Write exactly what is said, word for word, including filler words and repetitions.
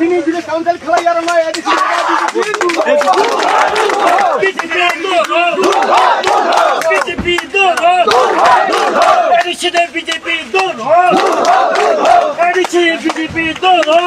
Village Council khlai yarwknai A D C. B J P dol ho! B J P dol ho! A D C de B J P dol ho! A D C B J P dol ho!